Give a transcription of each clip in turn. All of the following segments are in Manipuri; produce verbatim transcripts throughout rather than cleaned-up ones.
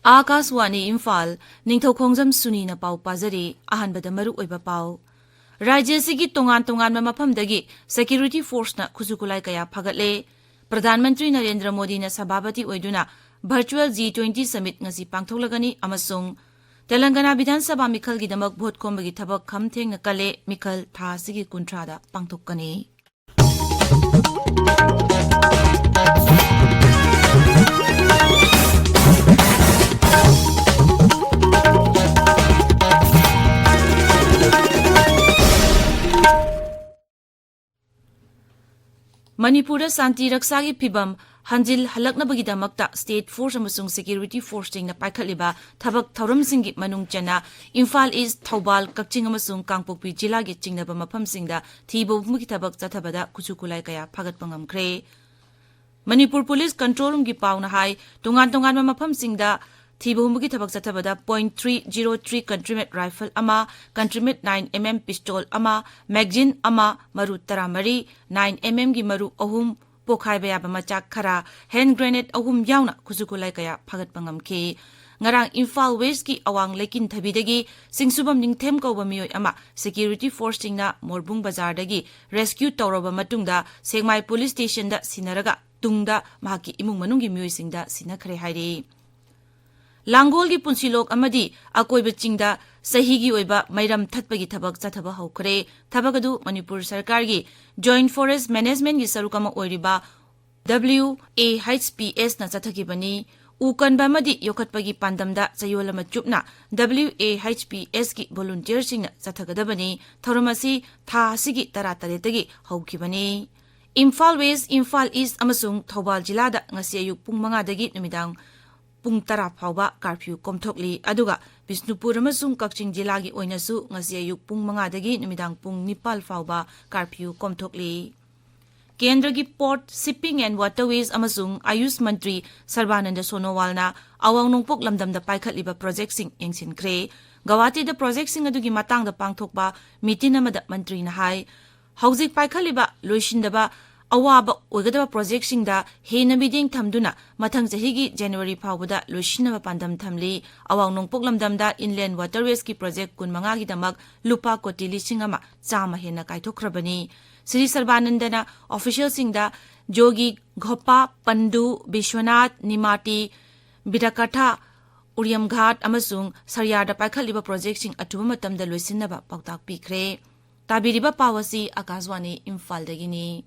ꯑꯥꯀꯥꯁꯋꯥꯅꯤ ꯏꯝꯐꯥꯜ, ꯅꯤꯡꯊꯧꯈꯣꯡꯖꯝ ꯁꯨꯅꯤꯅ ꯄꯥꯎ ꯄꯥꯖꯔꯤ꯫ ꯑꯍꯥꯟꯕꯗ ꯃꯔꯨꯑꯣꯏꯕ ꯄꯥꯎ꯫ ꯔꯥꯖ꯭ꯌ ꯑꯁꯤꯒꯤ ꯇꯣꯉꯥꯟ ꯇꯣꯉꯥꯟꯕ ꯃꯐꯝꯗꯒꯤ security forceꯅ ꯈꯨꯠꯁꯨ ꯈꯨꯠꯂꯥꯏ ꯀꯌꯥ ꯐꯥꯒꯠꯂꯦ꯫ ꯄ꯭ꯔꯙꯥꯟ ꯃꯟꯇ꯭ꯔꯤ ꯅꯔꯦꯟꯗ꯭ꯔ ꯃꯣꯗꯤꯅ ꯁꯚꯥꯄꯇꯤ ꯑꯣꯏꯗꯨꯅ virtual G twenty summit ꯉꯁꯤ ꯄꯥꯡꯊꯣꯛꯂꯒꯅꯤ ꯑꯃꯁꯨꯡ ꯇꯦꯂꯪꯒꯅꯥ ꯕꯤꯙꯥꯟ ꯁꯚꯥ ꯃꯤꯈꯜꯒꯤꯗꯃꯛ ꯚꯣꯠ ꯈꯣꯝꯕꯒꯤ ꯊꯕꯛ ꯈꯝ ꯊꯦꯡꯅ ꯀꯜꯂꯦ꯫ ꯃꯤꯈꯜ ꯊꯥ ꯑꯁꯤꯒꯤ ꯀꯨꯟꯊ꯭ꯔꯥꯗ ꯄꯥꯡꯊꯣꯛꯀꯅꯤ꯫ ꯃꯅꯤꯄꯨꯔꯗ ꯁꯥꯟꯇꯤ ꯔꯛꯁꯥꯒꯤ ꯐꯤꯚꯝ ꯍꯟꯖꯤꯜꯍꯜꯂꯛꯅꯕꯒꯤꯗꯃꯛꯇ state force ꯑꯃꯁꯨꯡ security forceꯁꯤꯡꯅ ꯄꯥꯏꯈꯠꯂꯤꯕ ꯊꯕꯛ ꯊꯧꯔꯝꯁꯤꯡꯒꯤ ꯃꯅꯨꯡ ꯆꯟꯅ ꯏꯝꯐꯥꯜ ꯏꯁ꯭ꯠ, ꯊꯧꯕꯥꯜ, ꯀꯛꯆꯤꯡ ꯑꯃꯁꯨꯡ ꯀꯥꯡꯄꯣꯛꯄꯤ ꯖꯤꯂꯥꯒꯤ ꯆꯤꯡꯅꯕ ꯃꯐꯝꯁꯤꯡꯗ ꯊꯤꯕ ꯍꯨꯝꯕꯒꯤ ꯊꯕꯛ ꯆꯠꯊꯕꯗ ꯈꯨꯠꯁꯨ ꯈꯨꯠꯂꯥꯏ ꯀꯌꯥ ꯐꯥꯒꯠꯄ ꯉꯝꯈ꯭ꯔꯦ꯫ ꯃꯅꯤꯄꯨꯔ ꯄꯨꯂꯤꯁ control roomꯒꯤ ꯄꯥꯎꯅ ꯍꯥꯏ, ꯇꯣꯉꯥꯟ ꯇꯣꯉꯥꯟꯕ ꯃꯐꯝꯁꯤꯡꯗ ꯊꯤꯕ ꯍꯨꯝꯕꯒꯤ ꯊꯕꯛ ꯆꯠꯊꯕꯗ point three zero three country made rifle ꯑꯃ, country made nine MM pistol ꯑꯃ, magazine ꯑꯃ, ꯃꯔꯨ ꯇꯔꯥꯃꯔꯤ, nine MMꯒꯤ ꯃꯔꯨ ꯑꯍꯨꯝ, ꯄꯣꯈꯥꯏꯕ ꯌꯥꯕ ꯃꯆꯥꯛ ꯈꯔ, hand grenade ꯑꯍꯨꯝ ꯌꯥꯎꯅ ꯈꯨꯠꯁꯨ ꯈꯨꯠꯂꯥꯏ ꯀꯌꯥ ꯐꯥꯒꯠꯄ ꯉꯝꯈꯤ꯫ ꯉꯔꯥꯡ ꯏꯝꯐꯥꯜ ꯋꯦꯁ꯭ꯠꯀꯤ ꯑꯋꯥꯡ ꯂꯩꯀꯤꯟꯊꯕꯤꯗꯒꯤ ꯁꯤꯡꯁꯨꯕꯝ ꯅꯤꯡꯊꯦꯝ ꯀꯧꯕ ꯃꯤꯑꯣꯏ ꯑꯃ security forceꯁꯤꯡꯅ ꯃꯣꯔꯕꯨꯡ ꯕꯖꯥꯔꯗꯒꯤ rescue ꯇꯧꯔꯕ ꯃꯇꯨꯡꯗ ꯁꯦꯛꯃꯥꯏ ꯄꯨꯂꯤꯁ ꯁ꯭ꯇꯦꯁꯟꯗ ꯁꯤꯟꯅꯔꯒ ꯇꯨꯡꯗ ꯃꯍꯥꯛꯀꯤ ꯏꯃꯨꯡ ꯃꯅꯨꯡꯒꯤ ꯃꯤꯑꯣꯏꯁꯤꯡꯗ ꯁꯤꯟꯅꯈ꯭ꯔꯦ ꯍꯥꯏꯔꯤ꯫ ꯂꯥꯡꯒꯣꯜꯒꯤ ꯄꯨꯟꯁꯤꯂꯣꯛ ꯑꯃꯗꯤ ꯑꯀꯣꯏꯕ ꯆꯤꯡꯗ ꯆꯍꯤꯒꯤ ꯑꯣꯏꯕ ꯃꯩꯔꯝ ꯊꯠꯄꯒꯤ ꯊꯕꯛ ꯆꯠꯊꯕ ꯍꯧꯈ꯭ꯔꯦ꯫ ꯊꯕꯛ ꯑꯗꯨ ꯃꯅꯤꯄꯨꯔ ꯁꯔꯀꯥꯔꯒꯤ Joint Forest Managementꯒꯤ ꯁꯔꯨꯛ ꯑꯃ ꯑꯣꯏꯔꯤꯕ WAHPSꯅ ꯆꯠꯊꯈꯤꯕꯅꯤ꯫ ꯎ ꯀꯟꯕ ꯑꯃꯗꯤ ꯌꯣꯛꯈꯠꯄꯒꯤ ꯄꯥꯟꯗꯝꯗ ꯆꯌꯣꯜ ꯑꯃ ꯆꯨꯞꯅ WAHPSꯀꯤ volunteerꯁꯤꯡꯅ ꯆꯠꯊꯒꯗꯕꯅꯤ꯫ ꯊꯧꯔꯝ ꯑꯁꯤ ꯊꯥ ꯑꯁꯤꯒꯤ ꯇꯔꯥꯇꯔꯦꯠꯇꯒꯤ ꯍꯧꯈꯤꯕꯅꯤ꯫ ꯏꯝꯐꯥꯜ ꯋꯦꯁ꯭ꯠ, ꯏꯝꯐꯥꯜ ꯏꯁ꯭ꯠ ꯑꯃꯁꯨꯡ ꯊꯧꯕꯥꯜ ꯖꯤꯂꯥꯗ ꯉꯁꯤ ꯑꯌꯨꯛ ꯄꯨꯡ ꯃꯉꯥꯗꯒꯤ ꯅꯨꯃꯤꯗꯥꯡ ꯄꯨꯡ ꯇꯔꯥ ꯐꯥꯎꯕ curfew ꯀꯣꯝꯊꯣꯛꯂꯤ꯫ ꯑꯗꯨꯒ ꯕꯤꯁꯅꯨꯄꯨꯔ ꯑꯃꯁꯨꯡ ꯀꯛꯆꯤꯡ ꯖꯤꯂꯥꯒꯤ ꯑꯣꯏꯅꯁꯨ ꯉꯁꯤ ꯑꯌꯨꯛ ꯄꯨꯡ ꯃꯉꯥꯗꯒꯤ ꯅꯨꯃꯤꯗꯥꯡ ꯄꯨꯡ ꯅꯤꯄꯥꯜ ꯐꯥꯎꯕ curfew ꯀꯣꯝꯊꯣꯛꯂꯤ꯫ ꯀꯦꯟꯗ꯭ꯔꯒꯤ Port, Shipping and Waterways ꯑꯃꯁꯨꯡ ꯑꯌꯨꯁ ꯃꯟꯇ꯭ꯔꯤ ꯁꯔꯕꯥꯅꯟꯗ ꯁꯣꯅꯣꯋꯥꯜꯅ ꯑꯋꯥꯡ ꯅꯣꯡꯄꯣꯛ ꯂꯝꯗꯝꯗ ꯄꯥꯏꯈꯠꯂꯤꯕ projectꯁꯤꯡ ꯌꯦꯡꯁꯤꯟꯈ꯭ꯔꯦ꯫ ꯒꯧꯍꯥꯇꯤꯗ projectꯁꯤꯡ ꯑꯗꯨꯒꯤ ꯃꯇꯥꯡꯗ ꯄꯥꯡꯊꯣꯛꯄ meeting ꯑꯃꯗ ꯃꯟꯇ꯭ꯔꯤꯅ ꯍꯥꯏ, ꯍꯧꯖꯤꯛ ꯄꯥꯏꯈꯠꯂꯤꯕ ꯂꯣꯏꯁꯤꯟꯗꯕ ꯑꯋꯥꯕ ꯑꯣꯏꯒꯗꯕ ꯄ꯭ꯔꯣꯖꯦꯛꯁꯤꯡꯗ ꯍꯦꯟꯅ ꯃꯤꯠꯌꯦꯡ ꯊꯝꯗꯨꯅ ꯃꯊꯪ ꯆꯍꯤꯒꯤ ꯖꯅꯋꯥꯔꯤ ꯐꯥꯎꯕꯗ ꯂꯣꯏꯁꯤꯟꯅꯕ ꯄꯥꯟꯗꯝ ꯊꯝꯂꯤ꯫ ꯑꯋꯥꯡ ꯅꯣꯡꯄꯣꯛ ꯂꯝꯗꯝꯗ Inland Waterwaysꯀꯤ ꯄ꯭ꯔꯣꯖꯦꯛ ꯀꯨꯟꯃꯉꯥꯒꯤꯗꯃꯛ ꯂꯨꯄꯥ ꯀꯣꯇꯤ ꯂꯤꯁꯤꯡ ꯑꯃ ꯆꯥꯝꯃ ꯍꯦꯟꯅ ꯀꯥꯏꯊꯣꯛꯈ꯭ꯔꯕꯅꯤ꯫ ꯁ꯭ꯔꯤ ꯁꯔꯕꯥꯅꯟꯗꯅ ꯑꯣꯐꯤꯁꯤꯌꯦꯜꯁꯤꯡꯗ ꯖꯣꯒꯤ ꯘꯣꯞꯄ, ꯄꯟꯗꯨ, ꯕꯤꯁ꯭ꯋꯅꯥꯊ, ꯅꯤꯃꯥꯇꯤ, ꯕꯤꯗꯀꯊꯥ, ꯎꯔꯤꯌꯝꯘꯥꯠ ꯑꯃꯁꯨꯡ ꯁꯔꯌꯥꯔꯗ ꯄꯥꯏꯈꯠꯂꯤꯕ ꯄ꯭ꯔꯣꯖꯦꯛꯁꯤꯡ ꯑꯊꯨꯕ ꯃꯇꯝꯗ ꯂꯣꯏꯁꯤꯟꯅꯕ ꯄꯥꯎꯇꯥꯛ ꯄꯤꯈ꯭ꯔꯦ꯫ ꯇꯥꯕꯤꯔꯤꯕ ꯄꯥꯎ ꯑꯁꯤ ꯑꯥꯀꯥꯁꯕꯥꯅꯤ ꯏꯝꯐꯥꯜꯗꯒꯤꯅꯤ꯫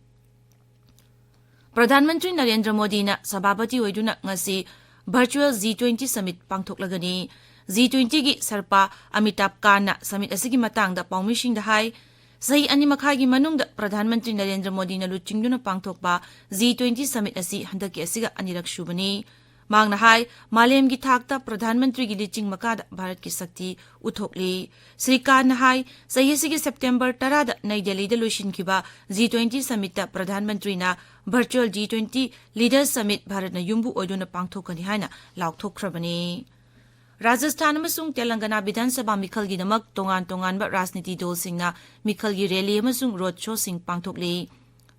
ꯄ꯭ꯔꯙꯥꯟ ꯃꯟꯇ꯭ꯔꯤ ꯅꯔꯦꯟꯗ꯭ꯔ ꯃꯣꯗꯤꯅ ꯁꯚꯥꯄꯇꯤ ꯑꯣꯏꯗꯨꯅ ꯉꯁꯤ Virtual G twenty Summit ꯄꯥꯡꯊꯣꯛꯂꯒꯅꯤ꯫ G twentyꯒꯤ ꯁꯔꯄꯥ ꯑꯃꯤꯇꯥꯕ ꯀꯥꯟꯅ summit ꯑꯁꯤꯒꯤ ꯃꯇꯥꯡꯗ ꯄꯥꯎꯃꯤꯁꯤꯡꯗ ꯍꯥꯏ, ꯆꯍꯤ ꯑꯅꯤ ꯃꯈꯥꯏꯒꯤ ꯃꯅꯨꯡꯗ ꯄ꯭ꯔꯙꯥꯟ ꯃꯟꯇ꯭ꯔꯤ ꯅꯔꯦꯟꯗ꯭ꯔ ꯃꯣꯗꯤꯅ ꯂꯨꯆꯤꯡꯗꯨꯅ ꯄꯥꯡꯊꯣꯛꯄ G twenty Summit ꯑꯁꯤ ꯍꯟꯗꯛꯀꯤ ꯑꯁꯤꯒ ꯑꯅꯤꯔꯛ ꯁꯨꯕꯅꯤ꯫ ꯃꯍꯥꯛꯅ ꯍꯥꯏ, ꯃꯥꯂꯦꯝꯒꯤ ꯊꯥꯛꯇ ꯄ꯭ꯔꯙꯥꯟ ꯃꯟꯇ꯭ꯔꯤꯒꯤ ꯂꯤꯆꯤꯡ ꯃꯈꯥꯗ ꯚꯥꯔꯠꯀꯤ ꯁꯛꯇꯤ ꯎꯠꯊꯣꯛꯂꯤ꯫ ꯁ꯭ꯔꯤ ꯀꯥꯟꯅ ꯍꯥꯏ, ꯆꯍꯤ ꯑꯁꯤꯒꯤ September ꯇꯔꯥꯗ ꯅꯩ ꯗꯦꯜꯂꯤꯗ ꯂꯣꯏꯁꯤꯟꯈꯤꯕ G twenty Summitꯇ ꯄ꯭ꯔꯙꯥꯟ ꯃꯟꯇ꯭ꯔꯤꯅ Virtual G twenty Leaders Summit ꯚꯥꯔꯠꯅ ꯌꯨꯝꯕꯨ ꯑꯣꯏꯗꯨꯅ ꯄꯥꯡꯊꯣꯛꯀꯅꯤ ꯍꯥꯏꯅ ꯂꯥꯎꯊꯣꯛꯈ꯭ꯔꯕꯅꯤ꯫ ꯔꯥꯖꯁꯊꯥꯟ ꯑꯃꯁꯨꯡ ꯇꯦꯂꯪꯒꯅꯥ ꯕꯤꯙꯥꯟ ꯁꯚꯥ ꯃꯤꯈꯜꯒꯤꯗꯃꯛ ꯇꯣꯉꯥꯟ ꯇꯣꯉꯥꯟꯕ ꯔꯥꯖꯅꯤꯇꯤ ꯗꯜꯁꯤꯡꯅ ꯃꯤꯈꯜꯒꯤ ꯔꯦꯂꯤ ꯑꯃꯁꯨꯡ ꯔꯣꯗ ꯁꯣꯁꯤꯡ ꯄꯥꯡꯊꯣꯛꯂꯤ꯫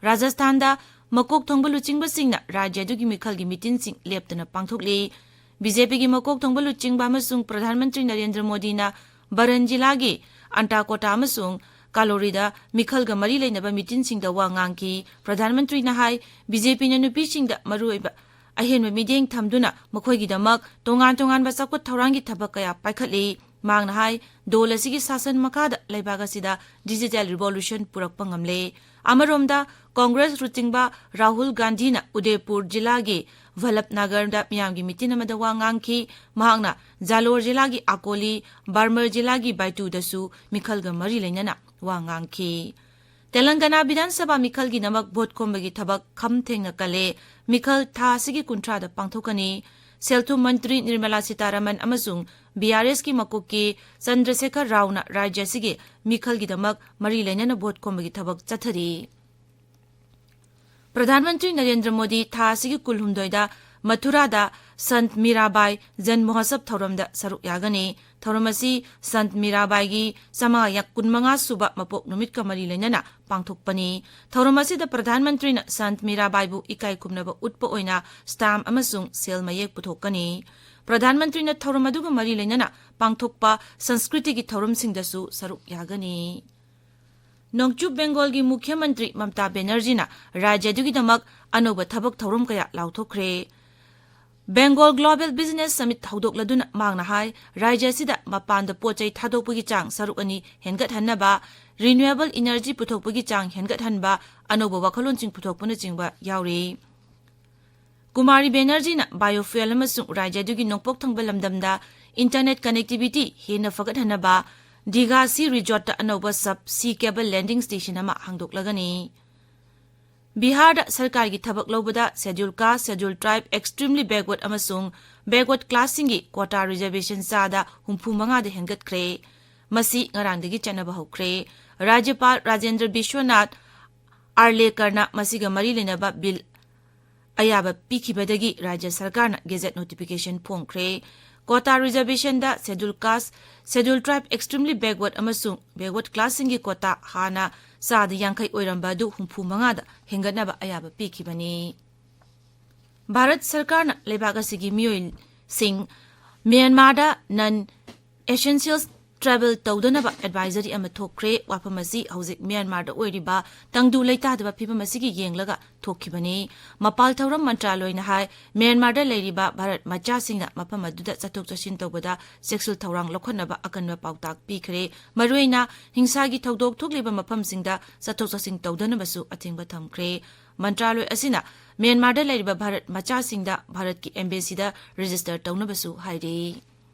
ꯔꯥꯖꯁꯊꯥꯟꯗ ꯃꯀꯣꯛ ꯊꯣꯡꯕ ꯂꯨꯆꯤꯡꯕꯁꯤꯡꯅ ꯔꯥꯖ꯭ꯌ ꯑꯗꯨꯒꯤ ꯃꯤꯈꯜꯒꯤ ꯃꯤꯇꯤꯟꯁꯤꯡ ꯂꯦꯞꯇꯅ ꯄꯥꯡꯊꯣꯛꯂꯤ꯫ ꯕꯤ ꯖꯦ ꯄꯤꯒꯤ ꯃꯀꯣꯛ ꯊꯣꯡꯕ ꯂꯨꯆꯤꯡꯕ ꯑꯃꯁꯨꯡ ꯄ꯭ꯔꯙꯥꯟ ꯃꯟꯇ꯭ꯔꯤ ꯅꯔꯦꯟꯗ꯭ꯔ ꯃꯣꯗꯤꯅ ꯕꯔꯟ ꯖꯤꯂꯥꯒꯤ ꯑꯟꯇꯥꯀꯣꯇꯥ ꯑꯃꯁꯨꯡ ꯀꯥꯂꯣꯔꯤꯗ ꯃꯤꯈꯜꯒ ꯃꯔꯤ ꯂꯩꯅꯕ ꯃꯤꯇꯤꯟꯁꯤꯡꯗ ꯋꯥ ꯉꯥꯡꯈꯤ꯫ ꯄ꯭ꯔꯙꯥꯟ ꯃꯟꯇ꯭ꯔꯤꯅ ꯍꯥꯏ, ꯕꯤ ꯖꯦ ꯄꯤꯅ ꯅꯨꯄꯤꯁꯤꯡꯗ ꯃꯔꯨꯑꯣꯏꯕ ꯑꯍꯦꯟꯕ ꯃꯤꯠꯌꯦꯡ ꯊꯝꯗꯨꯅ ꯃꯈꯣꯏꯒꯤꯗꯃꯛ ꯇꯣꯉꯥꯟ ꯇꯣꯉꯥꯟꯕ ꯆꯥꯎꯈꯠ ꯊꯧꯔꯥꯡꯒꯤ ꯊꯕꯛ ꯀꯌꯥ ꯄꯥꯏꯈꯠꯂꯤ꯫ ꯃꯍꯥꯛꯅ ꯍꯥꯏ, ꯗꯣꯜ ꯑꯁꯤꯒꯤ ꯁꯥꯁꯟ ꯃꯈꯥꯗ ꯂꯩꯕꯥꯛ ꯑꯁꯤꯗ digital revolution ꯄꯨꯔꯛꯄ ꯉꯝꯂꯦ꯫ ꯑꯃꯔꯣꯝꯗ, ꯀꯣꯡꯒ꯭ꯔꯦꯁ ꯂꯨꯆꯤꯡꯕ ꯔꯥꯍꯨꯜ ꯒꯥꯟꯙꯤꯅ ꯎꯗꯦꯄꯨꯔ ꯖꯤꯂꯥꯒꯤ ꯚꯂꯞꯅꯒꯔꯗ ꯃꯤꯌꯥꯝꯒꯤ ꯃꯤꯇꯤꯟ ꯑꯃꯗ ꯋꯥ ꯉꯥꯡꯈꯤ꯫ ꯃꯍꯥꯛꯅ ꯖꯥꯂꯣꯔ ꯖꯤꯂꯥꯒꯤ ꯑꯀꯣꯂꯤ, ꯕꯥꯔꯃꯔ ꯖꯤꯂꯥꯒꯤ ꯕꯥꯏꯇꯨꯗꯁꯨ ꯃꯤꯈꯜꯒ ꯃꯔꯤ ꯂꯩꯅꯅ ꯋꯥ ꯉꯥꯡꯈꯤ꯫ ꯇꯦꯂꯪꯒꯅꯥ ꯕꯤꯙꯥꯟ ꯁꯚꯥ ꯃꯤꯈꯜꯒꯤꯗꯃꯛ ꯚꯣꯠ ꯈꯣꯝꯕꯒꯤ ꯊꯕꯛ ꯈꯝ ꯊꯦꯡꯅ ꯀꯜꯂꯦ꯫ ꯃꯤꯈꯜ ꯊꯥ ꯑꯁꯤꯒꯤ ꯀꯨꯟꯊ꯭ꯔꯥꯗ ꯄꯥꯡꯊꯣꯛꯀꯅꯤ꯫ ꯁꯦꯜ ꯊꯨꯝ ꯃꯟꯇ꯭ꯔꯤ ꯅꯤꯔꯃꯂꯥ ꯁꯤꯇꯥꯔꯥꯃꯟ ꯑꯃꯁꯨꯡ ꯕꯤ ꯑꯥꯔ ꯑꯦꯁꯀꯤ ꯃꯀꯣꯛꯀꯤ ꯆꯟꯗ꯭ꯔꯁꯦꯈꯔ ꯔꯥꯎꯅ ꯔꯥꯖ꯭ꯌ ꯑꯁꯤꯒꯤ ꯃꯤꯈꯜꯒꯤꯗꯃꯛ ꯃꯔꯤ ꯂꯩꯅꯅ ꯚꯣꯠ ꯈꯣꯝꯕꯒꯤ ꯊꯕꯛ ꯆꯠꯊꯔꯤ꯫ ꯄ꯭ꯔꯙꯥꯟ ꯃꯟꯇ꯭ꯔꯤ ꯅꯔꯦꯟꯗ꯭ꯔ ꯃꯣꯗꯤ ꯊꯥ ꯑꯁꯤꯒꯤ ꯀꯨꯟꯍꯨꯝꯗꯣꯏꯗ ꯃꯊꯨꯔꯥꯗ ꯁꯟꯠ ꯃꯤꯔꯥꯕꯥꯏ ꯖꯟ ꯃꯍꯣꯠꯁꯕ ꯊꯧꯔꯝꯗ ꯁꯔꯨꯛ ꯌꯥꯒꯅꯤ꯫ ꯊꯧꯔꯝ ꯑꯁꯤ ꯁꯟꯠ ꯃꯤꯔꯥꯕꯥꯏꯒꯤ ꯆꯥꯝꯃꯉꯥ ꯀꯨꯟꯃꯉꯥ ꯁꯨꯕ ꯃꯄꯣꯛ ꯅꯨꯃꯤꯠꯀ ꯃꯔꯤ ꯂꯩꯅꯅ ꯄꯥꯡꯊꯣꯛꯄꯅꯤ꯫ ꯊꯧꯔꯝ ꯑꯁꯤꯗ ꯄ꯭ꯔꯙꯥꯟ ꯃꯟꯇ꯭ꯔꯤꯅ ꯁꯟꯠ ꯃꯤꯔꯥꯕꯥꯏꯕꯨ ꯏꯀꯥꯏ ꯈꯨꯝꯅꯕ ꯎꯠꯄ ꯑꯣꯏꯅ ꯁ꯭ꯇꯥꯝ ꯑꯃꯁꯨꯡ ꯁꯦꯜ ꯃꯌꯦꯛ ꯄꯨꯊꯣꯛꯀꯅꯤ꯫ ꯄ꯭ꯔꯙꯥꯟ ꯃꯟꯇ꯭ꯔꯤꯅ ꯊꯧꯔꯝ ꯑꯗꯨꯒ ꯃꯔꯤ ꯂꯩꯅꯅ ꯄꯥꯡꯊꯣꯛꯄ ꯁꯪꯁꯀ꯭ꯔꯤꯇꯤꯒꯤ ꯊꯧꯔꯝꯁꯤꯡꯗꯁꯨ ꯁꯔꯨꯛ ꯌꯥꯒꯅꯤ꯫ ꯅꯣꯡꯆꯨꯞ ꯕꯦꯡꯒꯣꯜꯒꯤ ꯃꯨꯈ꯭ꯌ ꯃꯟꯇ꯭ꯔꯤ ꯃꯝꯇꯥ ꯕꯦꯅꯔꯖꯤꯅ ꯔꯥꯖ꯭ꯌ ꯑꯗꯨꯒꯤꯗꯃꯛ ꯑꯅꯧꯕ ꯊꯕꯛ ꯊꯧꯔꯝ ꯀꯌꯥ ꯂꯥꯎꯊꯣꯛꯈ꯭ꯔꯦ꯫ ꯕꯦꯡꯒꯣꯜ ꯒ꯭ꯂꯣꯕꯦꯜ ꯕꯤꯖꯤꯅꯦꯁ ꯁꯃꯤꯠ ꯍꯧꯗꯣꯛꯂꯗꯨꯅ ꯃꯍꯥꯛꯅ ꯍꯥꯏ, ꯔꯥꯖ꯭ꯌ ꯑꯁꯤꯗ ꯃꯄꯥꯟꯗ ꯄꯣꯠ ꯆꯩ ꯊꯥꯗꯣꯛꯄꯒꯤ ꯆꯥꯡ ꯁꯔꯨꯛ ꯑꯅꯤ ꯍꯦꯟꯒꯠꯍꯟꯅꯕ, ꯔꯤꯅ꯭ꯌꯨꯑꯦꯕꯜ ꯏꯅꯔꯖꯤ ꯄꯨꯊꯣꯛꯄꯒꯤ ꯆꯥꯡ ꯍꯦꯟꯒꯠꯍꯟꯕ ꯑꯅꯧꯕ ꯋꯥꯈꯜꯂꯣꯟꯁꯤꯡ ꯄꯨꯊꯣꯛꯄꯅꯆꯤꯡꯕ ꯌꯥꯎꯔꯤ꯫ ꯀꯨꯃꯥꯔꯤ ꯕꯦꯅꯔꯖꯤꯅ ꯕꯥꯏꯑꯣꯐ꯭ꯌꯨꯑꯦꯜ ꯑꯃꯁꯨꯡ ꯔꯥꯖ꯭ꯌ ꯑꯗꯨꯒꯤ ꯅꯣꯡꯄꯣꯛ ꯊꯪꯕ ꯂꯝꯗꯝꯗ ꯏꯟꯇꯔꯅꯦꯠ ꯀꯅꯦꯛꯇꯤꯚꯤꯇꯤ ꯍꯦꯟꯅ ꯐꯒꯠꯍꯟꯅꯕ ꯗꯤꯘꯥ ꯁꯤ ꯔꯤꯖꯣꯔꯠꯇ ꯑꯅꯧꯕ ꯁꯕ ꯁꯤ ꯀꯦꯕꯜ ꯂꯦꯟꯗꯤꯡ ꯁ꯭ꯇꯦꯁꯟ ꯑꯃ ꯍꯥꯡꯗꯣꯛꯂꯒꯅꯤ꯫ ꯕꯤꯍꯥꯔꯗ ꯁꯔꯀꯥꯔꯒꯤ ꯊꯕꯛ ꯂꯧꯕꯗ ꯁꯦꯗ꯭ꯌꯨꯜ ꯀꯥꯁ, ꯁꯦꯗ꯭ꯌꯨꯜ ꯇ꯭ꯔꯥꯏꯕ, ꯑꯦꯛꯁꯇ꯭ꯔꯤꯝꯂꯤ ꯕꯦꯛꯋꯥꯔꯗ ꯑꯃꯁꯨꯡ ꯕꯦꯛꯋꯥꯔꯗ ꯀ꯭ꯂꯥꯁꯁꯤꯡꯒꯤ ꯀ꯭ꯋꯥꯇꯥ ꯔꯤꯖꯔꯕꯦꯁꯟ ꯆꯥꯗ ꯍꯨꯝꯐꯨ ꯃꯉꯥꯗ ꯍꯦꯟꯒꯠꯈ꯭ꯔꯦ꯫ ꯃꯁꯤ ꯉꯔꯥꯡꯗꯒꯤ ꯆꯠꯅꯕ ꯍꯧꯈ꯭ꯔꯦ꯫ ꯔꯥꯖ꯭ꯌꯄꯥꯜ ꯔꯥꯖꯦꯟꯗ꯭ꯔ ꯕꯤꯁ꯭ꯋꯅꯥꯊ ꯑꯥꯔꯂꯦꯀꯔꯅ ꯃꯁꯤꯒ ꯃꯔꯤ ꯂꯩꯅꯕ ꯕꯤꯜ ꯑꯌꯥꯕ ꯄꯤꯈꯤꯕꯗꯒꯤ ꯔꯥꯖ꯭ꯌ ꯁꯔꯀꯥꯔꯅ ꯒꯦꯖꯦꯠ ꯅꯣꯇꯤꯐꯤꯀꯦꯁꯟ ꯐꯣꯡꯈ꯭ꯔꯦ꯫ ꯀ꯭ꯋꯥꯇꯥ ꯔꯤꯖꯔꯕꯦꯁꯟꯗ ꯁꯦꯗ꯭ꯌꯨꯜ ꯀꯥꯁ, ꯁꯦꯗ꯭ꯌꯨꯜ ꯇ꯭ꯔꯥꯏꯕ, ꯑꯦꯛꯁꯇ꯭ꯔꯤꯝꯂꯤ ꯕꯦꯛꯋꯥꯔꯗ ꯑꯃꯁꯨꯡ ꯕꯦꯛꯋꯥꯔꯗ ꯀ꯭ꯂꯥꯁꯁꯤꯡꯒꯤ ꯀ꯭ꯋꯥꯇꯥ ꯍꯥꯟꯅ ꯆꯥꯗ ꯌꯥꯡꯈꯩ ꯑꯣꯏꯔꯝꯕ ꯑꯗꯨ ꯍꯨꯝꯐꯨ ꯃꯉꯥꯗ ꯍꯦꯟꯒꯠꯅꯕ ꯑꯌꯥꯕ ꯄꯤꯈꯤꯕꯅꯤ꯫ ꯚꯥꯔꯠ ꯁꯔꯀꯥꯔꯅ ꯂꯩꯕꯥꯛ ꯑꯁꯤꯒꯤ ꯃꯤꯑꯣꯏꯁꯤꯡ ꯃ꯭ꯌꯥꯟꯃꯥꯔꯗ ꯅꯟ ꯑꯦꯁꯦꯟꯁꯤꯌꯦꯜ ꯇ꯭ꯔꯥꯚꯦꯜ ꯇꯧꯗꯅꯕ ꯑꯦꯗꯚꯥꯏꯖꯔꯤ ꯑꯃ ꯊꯣꯛꯈ꯭ꯔꯦ꯫ ꯋꯥꯐꯝ ꯑꯁꯤ ꯍꯧꯖꯤꯛ ꯃ꯭ꯌꯥꯟꯃꯥꯔꯗ ꯑꯣꯏꯔꯤꯕ ꯇꯪꯗꯨ ꯂꯩꯇꯥꯗꯕ ꯐꯤꯚꯝ ꯑꯁꯤꯒꯤ ꯌꯦꯡꯂꯒ ꯊꯣꯛꯈꯤꯕꯅꯤ꯫ ꯃꯄꯥꯜ ꯊꯧꯔꯝ ꯃꯟꯇ꯭ꯔꯥꯂꯣꯏꯅ ꯍꯥꯏ, ꯃ꯭ꯌꯥꯟꯃꯥꯔꯗ ꯂꯩꯔꯤꯕ ꯚꯥꯔꯠ ꯃꯆꯥꯁꯤꯡꯅ ꯃꯐꯝ ꯑꯗꯨꯗ ꯆꯠꯊꯣꯛ ꯆꯠꯁꯤꯟ ꯇꯧꯕꯗ ꯆꯦꯛꯁꯤꯜ ꯊꯧꯔꯥꯡ ꯂꯧꯈꯠꯅꯕ ꯑꯀꯟꯕ ꯄꯥꯎꯇꯥꯛ ꯄꯤꯈ꯭ꯔꯦ꯫ ꯃꯔꯨꯑꯣꯏꯅ ꯍꯤꯡꯁꯥꯒꯤ ꯊꯧꯗꯣꯛ ꯊꯣꯛꯂꯤꯕ ꯃꯐꯝꯁꯤꯡꯗ ꯆꯠꯊꯣꯛ ꯆꯠꯁꯤꯟ ꯇꯧꯗꯅꯕꯁꯨ ꯑꯊꯤꯡꯕ ꯊꯝꯈ꯭ꯔꯦ꯫ ꯃꯟꯇ꯭ꯔꯥꯂꯣꯏ ꯑꯁꯤꯅ ꯃ꯭ꯌꯥꯟꯃꯥꯔꯗ ꯂꯩꯔꯤꯕ ꯚꯥꯔꯠ ꯃꯆꯥꯁꯤꯡꯗ ꯚꯥꯔꯠꯀꯤ ꯑꯦꯝꯕꯦꯁꯤꯗ ꯔꯦꯖꯤꯁꯇꯔ ꯇꯧꯅꯕꯁꯨ ꯍꯥꯏꯔꯤ꯫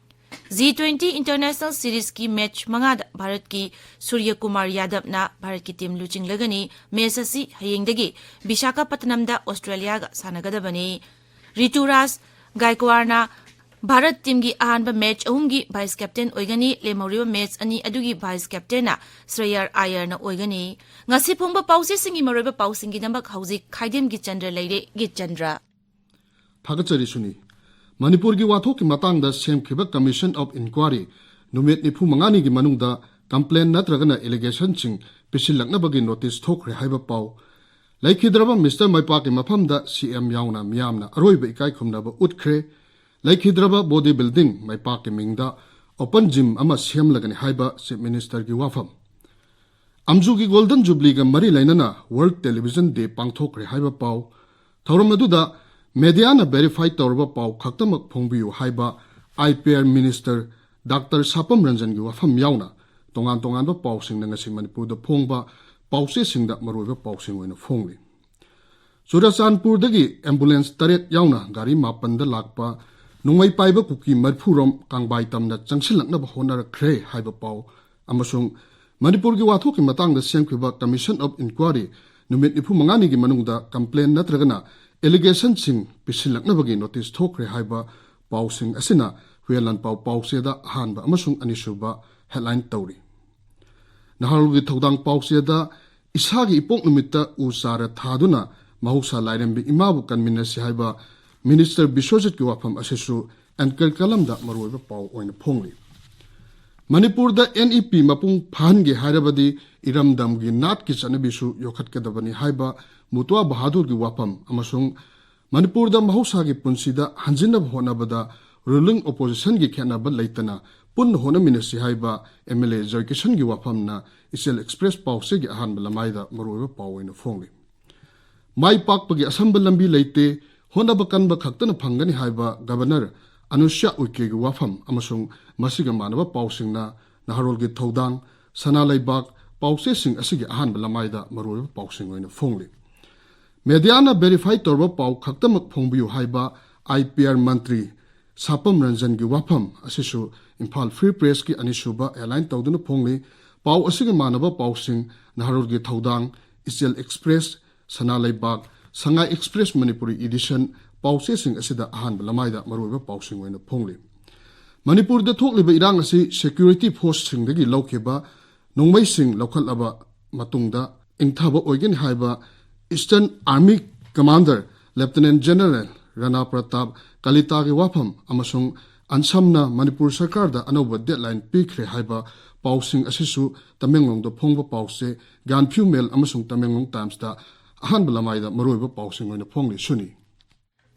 ꯖꯤ ꯇ꯭ꯋꯦꯟꯇꯤ ꯏꯟꯇꯔꯅꯦꯁꯅꯦꯜ ꯁꯤꯔꯤꯖꯀꯤ ꯃꯦꯆ ꯃꯉꯥꯗ ꯚꯥꯔꯠꯀꯤ ꯁꯨꯔ꯭ꯌ ꯀꯨꯃꯥꯔ ꯌꯥꯗꯕꯅ ꯚꯥꯔꯠꯀꯤ ꯇꯤꯝ ꯂꯨꯆꯤꯡꯂꯒꯅꯤ꯫ ꯃꯦꯆ ꯑꯁꯤ ꯍꯌꯦꯡꯗꯒꯤ ꯕꯤꯁꯥꯈꯥꯄꯠꯇꯅꯝꯗ ꯑꯣꯁꯇ꯭ꯔꯦꯂꯤꯌꯥꯒ ꯁꯥꯟꯅꯒꯗꯕꯅꯤ꯫ ꯔꯤꯇꯨꯔꯥꯖ ꯒꯥꯏꯀ꯭ꯋꯥꯔꯅ ꯚꯥꯔꯠ ꯇꯤꯝꯒꯤ ꯑꯍꯥꯟꯕ ꯃꯦꯆ ꯑꯍꯨꯝꯒꯤ ꯚꯥꯏꯁ ꯀꯦꯞꯇꯦꯟ ꯑꯣꯏꯒꯅꯤ꯫ ꯂꯦꯝꯍꯧꯔꯤꯕ ꯃꯦꯆ ꯑꯅꯤ ꯑꯗꯨꯒꯤ ꯚꯥꯏꯁ ꯀꯦꯞꯇꯦꯟꯅ ꯁ꯭ꯔꯦꯌꯔ ꯑꯥꯌꯔꯅ ꯑꯣꯏꯒꯅꯤ꯫ ꯉꯁꯤ ꯐꯣꯡꯕ ꯄꯥꯎꯆꯦꯁꯤꯡꯒꯤ ꯃꯔꯨꯑꯣꯏꯕ ꯄꯥꯎꯁꯤꯡꯒꯤꯗꯃꯛ ꯍꯧꯖꯤꯛ ꯈꯥꯏꯗꯦꯝꯒꯤ ꯆꯟꯗ꯭ꯔ ꯂꯩꯔꯦ꯫ ꯒꯤꯠ ꯆꯟꯗ꯭ꯔ꯫ ꯊꯥꯒꯠꯆꯔꯤ ꯁꯨꯅꯤ꯫ ꯃꯅꯤꯄꯨꯔꯒꯤ ꯋꯥꯊꯣꯛꯀꯤ ꯃꯇꯥꯡꯗ ꯁꯦꯝꯈꯤꯕ Commission of Inquiry ꯅꯨꯃꯤꯠ ꯅꯤꯐꯨ ꯃꯉꯥꯅꯤꯒꯤ ꯃꯅꯨꯡꯗ complaint ꯅꯠꯇ꯭ꯔꯒꯅ allegationꯁꯤꯡ ꯄꯤꯁꯤꯜꯂꯛꯅꯕꯒꯤ notice ꯊꯣꯛꯈ꯭ꯔꯦ ꯍꯥꯏꯕ ꯄꯥꯎ꯫ ꯂꯩꯈꯤꯗ꯭ꯔꯕ ꯃꯤꯁꯇꯔ ꯃꯥꯏꯄꯥꯛꯀꯤ ꯃꯐꯝꯗ ꯁꯤ ꯑꯦꯝ ꯌꯥꯎꯅ ꯃꯤꯌꯥꯝꯅ ꯑꯔꯣꯏꯕ ꯏꯀꯥꯏ ꯈꯨꯝꯅꯕ ꯎꯠꯈ꯭ꯔꯦ꯫ ꯂꯩꯈꯤꯗ꯭ꯔꯕ body building ꯃꯥꯏꯄꯥꯛꯀꯤ ꯃꯤꯡꯗ open gym ꯑꯃ ꯁꯦꯝꯂꯒꯅꯤ ꯍꯥꯏꯕ Chief Ministerꯒꯤ ꯋꯥꯐꯝ꯫ ꯑꯝꯖꯨꯒꯤ Golden Jubileeꯒ ꯃꯔꯤ ꯂꯩꯅꯅ World Television Day ꯄꯥꯡꯊꯣꯛꯈ꯭ꯔꯦ ꯍꯥꯏꯕ ꯄꯥꯎ꯫ ꯊꯧꯔꯝ ꯑꯗꯨꯗ mediaꯅ verify ꯇꯧꯔꯕ ꯄꯥꯎ ꯈꯛꯇꯃꯛ ꯐꯣꯡꯕꯤꯌꯨ ꯍꯥꯏꯕ I P R Minister Doctor ꯁꯥꯄꯝ ꯔꯟꯖꯟꯒꯤ ꯋꯥꯐꯝ ꯌꯥꯎꯅ ꯇꯣꯉꯥꯟ ꯇꯣꯉꯥꯟꯕ ꯄꯥꯎꯁꯤꯡꯅ ꯉꯁꯤ ꯃꯅꯤꯄꯨꯔꯗ ꯐꯣꯡꯕ ꯄꯥꯎꯆꯦꯁꯤꯡꯗ ꯃꯔꯨꯑꯣꯏꯕ ꯄꯥꯎꯁꯤꯡ ꯑꯣꯏꯅ ꯐꯣꯡꯂꯤ꯫ ꯆꯨꯔꯆꯥꯟꯄꯨꯔꯗꯒꯤ ambulance ꯇꯔꯦꯠ ꯌꯥꯎꯅ ꯒꯥꯔꯤ ꯃꯥꯄꯟꯗ ꯂꯥꯛꯄ ꯅꯣꯡꯃꯩ ꯄꯥꯏꯕ ꯀꯨꯀꯤ ꯃꯔꯤꯐꯨ ꯔꯣꯝ ꯀꯥꯡꯕꯥꯏ ꯇꯝꯅ ꯆꯪꯁꯤꯜꯂꯛꯅꯕ ꯍꯣꯠꯅꯔꯛꯈ꯭ꯔꯦ ꯍꯥꯏꯕ ꯄꯥꯎ ꯑꯃꯁꯨꯡ ꯃꯅꯤꯄꯨꯔꯒꯤ ꯋꯥꯊꯣꯛꯀꯤ ꯃꯇꯥꯡꯗ ꯁꯦꯝꯈꯤꯕ Commission of Inquiry ꯅꯨꯃꯤꯠ ꯅꯤꯐꯨ ꯃꯉꯥꯅꯤꯒꯤ ꯃꯅꯨꯡꯗ complaint ꯅꯠꯇ꯭ꯔꯒꯅ allegationꯁꯤꯡ ꯄꯤꯁꯤꯜꯂꯛꯅꯕꯒꯤ notice ꯊꯣꯛꯈ꯭ꯔꯦ ꯍꯥꯏꯕ ꯄꯥꯎꯁꯤꯡ ꯑꯁꯤꯅ ꯍꯨꯏꯌꯦꯟ ꯂꯥꯟꯄꯥꯎ ꯄꯥꯎꯆꯦꯗ ꯑꯍꯥꯟꯕ ꯑꯃꯁꯨꯡ ꯑꯅꯤꯁꯨꯕ headline ꯇꯧꯔꯤ꯫ ꯅꯍꯥꯔꯣꯜꯒꯤ ꯊꯧꯗꯥꯡ ꯄꯥꯎꯆꯦꯗ ꯏꯁꯥꯒꯤ ꯏꯄꯣꯛ ꯅꯨꯃꯤꯠꯇ ꯎ ꯆꯥꯔ ꯊꯥꯗꯨꯅ ꯃꯍꯧꯁꯥ ꯂꯥꯏꯔꯦꯝꯕꯤ ꯏꯃꯥꯕꯨ ꯀꯟꯃꯤꯟꯅꯁꯤ ꯍꯥꯏꯕ Minister ꯕꯤꯁ꯭ꯋꯖꯤꯠꯀꯤ ꯋꯥꯐꯝ ꯑꯁꯤꯁꯨ anchor columnꯗ ꯃꯔꯨꯑꯣꯏꯕ ꯄꯥꯎ ꯑꯣꯏꯅ ꯐꯣꯡꯂꯤ꯫ ꯃꯅꯤꯄꯨꯔꯗ N E P ꯃꯄꯨꯡ ꯐꯥꯍꯟꯒꯦ ꯍꯥꯏꯔꯕꯗꯤ ꯏꯔꯝꯗꯝꯒꯤ ꯅꯥꯠꯀꯤ ꯆꯠꯅꯕꯤꯁꯨ ꯌꯣꯛꯈꯠꯀꯗꯕꯅꯤ ꯍꯥꯏꯕ ꯃꯨꯇ꯭ꯋꯥ ꯕꯍꯥꯗꯨꯔꯒꯤ ꯋꯥꯐꯝ ꯑꯃꯁꯨꯡ ꯃꯅꯤꯄꯨꯔꯗ ꯃꯍꯧꯁꯥꯒꯤ ꯄꯨꯟꯁꯤꯗ ꯍꯟꯖꯤꯟꯅꯕ ꯍꯣꯠꯅꯕꯗ ruling oppositionꯒꯤ ꯈꯦꯠꯅꯕ ꯂꯩꯇꯅ ꯄꯨꯟꯅ ꯍꯣꯠꯅꯃꯤꯟꯅꯁꯤ ꯍꯥꯏꯕ M L A ꯖꯣꯏꯀꯤꯁꯟꯒꯤ ꯋꯥꯐꯝꯅ ꯏꯆꯦꯜ Express ꯄꯥꯎꯆꯦꯒꯤ ꯑꯍꯥꯟꯕ ꯂꯃꯥꯏꯗ ꯃꯔꯨꯑꯣꯏꯕ ꯄꯥꯎ ꯑꯣꯏꯅ ꯐꯣꯡꯂꯤ꯫ ꯃꯥꯏ ꯄꯥꯛꯄꯒꯤ ꯑꯁꯝꯕ ꯂꯝꯕꯤ ꯂꯩꯇꯦ, ꯍꯣꯠꯅꯕ ꯀꯟꯕ ꯈꯛꯇꯅ ꯐꯪꯒꯅꯤ ꯍꯥꯏꯕ Governor ꯑꯅꯨꯁ꯭ꯌꯥ ꯎꯏꯀꯦꯒꯤ ꯋꯥꯐꯝ ꯑꯃꯁꯨꯡ ꯃꯁꯤꯒ ꯃꯥꯟꯅꯕ ꯄꯥꯎꯁꯤꯡꯅ ꯅꯍꯥꯔꯣꯜꯒꯤ ꯊꯧꯗꯥꯡ, ꯁꯅꯥ ꯂꯩꯕꯥꯛ ꯄꯥꯎꯆꯦꯁꯤꯡ ꯑꯁꯤꯒꯤ ꯑꯍꯥꯟꯕ ꯂꯃꯥꯏꯗ ꯃꯔꯨꯑꯣꯏꯕ ꯄꯥꯎꯁꯤꯡ ꯑꯣꯏꯅ ꯐꯣꯡꯂꯤ꯫ Mediaꯅ verify ꯇꯧꯔꯕ ꯄꯥꯎ ꯈꯛꯇꯃꯛ ꯐꯣꯡꯕꯤꯌꯨ ꯍꯥꯏꯕ I P R ꯃꯟꯇ꯭ꯔꯤ ꯁꯥꯄꯝ ꯔꯟꯖꯟꯒꯤ ꯋꯥꯐꯝ ꯑꯁꯤꯁꯨ ꯏꯝꯐꯥꯜ Free Pressꯀꯤ ꯑꯅꯤꯁꯨꯕ headline ꯇꯧꯗꯨꯅ ꯐꯣꯡꯂꯤ꯫ ꯄꯥꯎ ꯑꯁꯤꯒ ꯃꯥꯟꯅꯕ ꯄꯥꯎꯁꯤꯡ ꯅꯍꯥꯔꯣꯜꯒꯤ ꯊꯧꯗꯥꯡ, ꯏꯆꯦꯜ Express, ꯁꯅꯥ ꯂꯩꯕꯥꯛ, ꯁꯉꯥꯏ Express ꯃꯅꯤꯄꯨꯔꯤ edition ꯄꯥꯎꯆꯦꯁꯤꯡ ꯑꯁꯤꯗ ꯑꯍꯥꯟꯕ ꯂꯃꯥꯏꯗ ꯃꯔꯨꯑꯣꯏꯕ ꯄꯥꯎꯁꯤꯡ ꯑꯣꯏꯅ ꯐꯣꯡꯂꯤ꯫ ꯃꯅꯤꯄꯨꯔꯗ ꯊꯣꯛꯂꯤꯕ ꯏꯔꯥꯡ ꯑꯁꯤ security forceꯁꯤꯡꯗꯒꯤ ꯂꯧꯈꯤꯕ ꯅꯣꯡꯃꯩꯁꯤꯡ ꯂꯧꯈꯠꯂꯕ ꯃꯇꯨꯡꯗ ꯏꯪꯊꯕ ꯑꯣꯏꯒꯅꯤ ꯍꯥꯏꯕ Eastern Army Commander Lieutenant General ꯔꯥꯅꯥ ꯄ꯭ꯔꯇꯥꯞ, ꯀꯂꯤꯇꯥꯒꯤ ꯋꯥꯐꯝ ꯑꯃꯁꯨꯡ ꯑꯟꯁꯝꯅ ꯃꯅꯤꯄꯨꯔ ꯁꯔꯀꯥꯔꯗ ꯑꯅꯧꯕ deadline ꯄꯤꯈ꯭ꯔꯦ ꯍꯥꯏꯕ ꯄꯥꯎꯁꯤꯡ ꯑꯁꯤꯁꯨ ꯇꯃꯦꯡꯂꯣꯡꯗ ꯐꯣꯡꯕ ꯄꯥꯎꯆꯦ ꯒ꯭ꯌꯥꯟꯐ꯭ꯌꯨ ꯃꯦꯜ ꯑꯃꯁꯨꯡ ꯇꯃꯦꯡꯂꯣꯡ ꯇꯥꯏꯝꯁꯇ ꯑꯍꯥꯟꯕ ꯂꯃꯥꯏꯗ ꯃꯔꯨꯑꯣꯏꯕ ꯄꯥꯎꯁꯤꯡ ꯑꯣꯏꯅ ꯐꯣꯡꯂꯤ꯫ ꯁꯨꯅꯤ꯫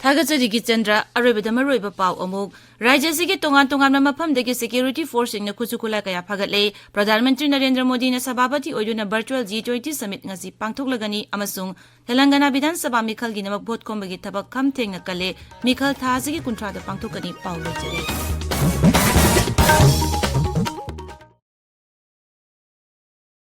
ꯊꯥꯒꯠꯆꯔꯤ ꯀꯤꯆꯟꯗ꯭ꯔ꯫ ꯑꯔꯣꯏꯕꯗ ꯃꯔꯨꯑꯣꯏꯕ ꯄꯥꯎ ꯑꯃꯨꯛ꯫ ꯔꯥꯖ꯭ꯌ ꯑꯁꯤꯒꯤ ꯇꯣꯉꯥꯟ ꯇꯣꯉꯥꯟꯕ ꯃꯐꯝꯗꯒꯤ security forceꯁꯤꯡꯅ ꯈꯨꯠꯁꯨ ꯈꯨꯠꯂꯥꯏ ꯀꯌꯥ ꯐꯒꯠꯂꯦ꯫ ꯄ꯭ꯔꯙꯥꯟ ꯃꯟꯇ꯭ꯔꯤ ꯅꯔꯦꯟꯗ꯭ꯔ ꯃꯣꯗꯤꯅ ꯁꯚꯥꯄꯇꯤ ꯑꯣꯏꯗꯨꯅ virtual G twenty summit ꯉꯁꯤ ꯄꯥꯡꯊꯣꯛꯂꯒꯅꯤ ꯑꯃꯁꯨꯡ ꯇꯦꯂꯪꯒꯅꯥ ꯕꯤꯙꯥꯟ ꯁꯚꯥ ꯃꯤꯈꯜꯒꯤꯗꯃꯛ ꯚꯣꯠ ꯈꯣꯝꯕꯒꯤ ꯊꯕꯛ ꯈꯝ ꯊꯦꯡꯅ ꯀꯜꯂꯦ꯫ ꯃꯤꯈꯜ ꯊꯥ ꯑꯁꯤꯒꯤ ꯀꯨꯟꯊ꯭ꯔꯥꯗ ꯄꯥꯡꯊꯣꯛꯀꯅꯤ꯫ ꯄꯥꯎ ꯂꯣꯏꯖꯔꯦ꯫